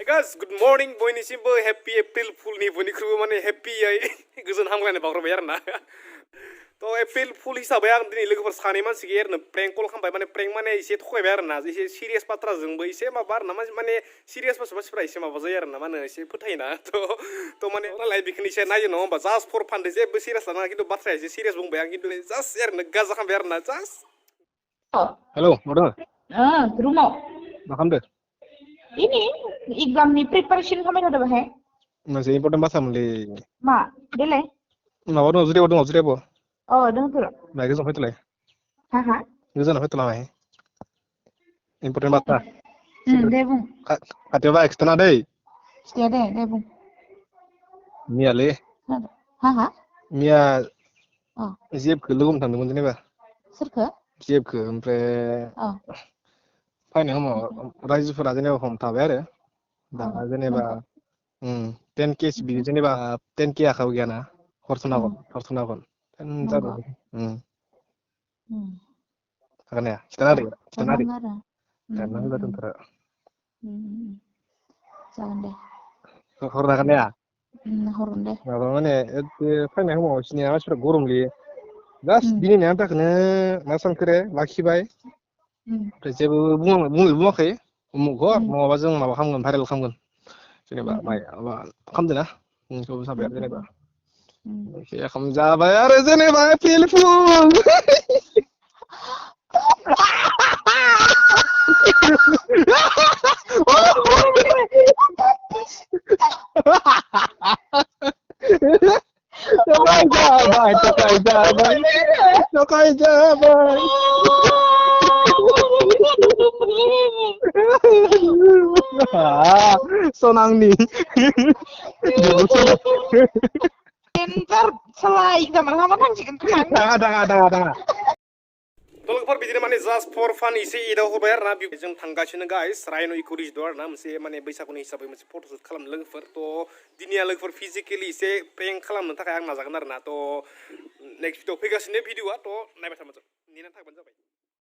Guys good morning बयनिसिमबो happy April फुलनि बयनिख्रुइबो माने हैप्पीयै गोजोन हामलायनाय बावहरबाय आरो ना तो एप्रिल फुल हिसाबै आं दिनै लोगोफोर सानै मानसिखौ एरनो प्रेंक कल खालामबाय माने प्रेंक माने एसे थगायबाय आरो ना एसे सिरियास बाथ्राजोंबो एसे माबा आरो ना माने सिरियास मानसिफोरा एसे माबा जायो आरो ना मा होनो एसे फोथायोना तो माने नालाय बेखौनो एसे नायो नङा होमबा जास्ट फर फान जेबो सिरियास लानाङा खिन्थु बाथ्राया एसे सिरियास बुंबाय आं खिन्थु जास्ट एरनो गाजा खालामबाय आरो ना जास्ट हेलौ मादों रुमाव मा खालामदो ini examनि प्रिपारेसन खालामबाय थादों बाहाय मोनसे इम्पर्टेन्ट बाथ्रामोनलै मा देलाय माबा दङ जुदियाव दोंथ' माइ गोजान फैथ'लाय हा गोजानाव फैथ'ला माइ इम्पर्टेन्ट बाथ्रा दे बुं खाथियाव बा खिथाना दै दे बुं मियालै हा मिया अ जेबखौ लोगो हमनो थांदोंमोन जेनेबा सोरखो जेबखौ ओमफ्राय अ फैनाय समाव रायजोफोरा जेनेबा हमथाबाय आरो दा जेनेबा 10K बिदि जेनेबा 10K आखायाव गैयाना हरथ'नो हागोन जादों हागोन हाया खिथाना होदो दोनथ'रा जागोन दे हरनो हागोन हाया हरगोन दे माबा माने फैनाय समाव सिनिया मानसिफोरा गरमलै जास्ट दिनैनि आन्थाखौनो मा सानखोरे लाखिबाय ओमफ्राय जेबो बुङाखै उमुख हर नङाबा जों माबा खालामगोन भाइरेल खालामगोन जेनेबा माबा खालामदों ना नोंखौबो सानबाय आरो जेनेबा जाबाय आरो जेनेबा April fool Tokai jabai. Sonang nih. Ntar setelah exam lama नांसिगोन खोमा Ada. तो लोगोफोर बिदिनो माने जास्ट फर फान एसे एदाव होबाय आरो ना जों थांगासिनो गाइस रायन' इक' रिजर्ट आरो ना मोनसे माने बैसागुनि हिसाबै मोनसे फट'शुट खालामनो लोगोफोर तो दिनैया लोगोफोर फिजिकेलि एसे प्रेंक खालामनो थाखाय आं नाजागोन आरो ना तो नेक्स्ट भिडिअ फैगासिनो भिडिअआ तो नायबाय थाबानो जाबाय नेनानै थाबानो जाबाय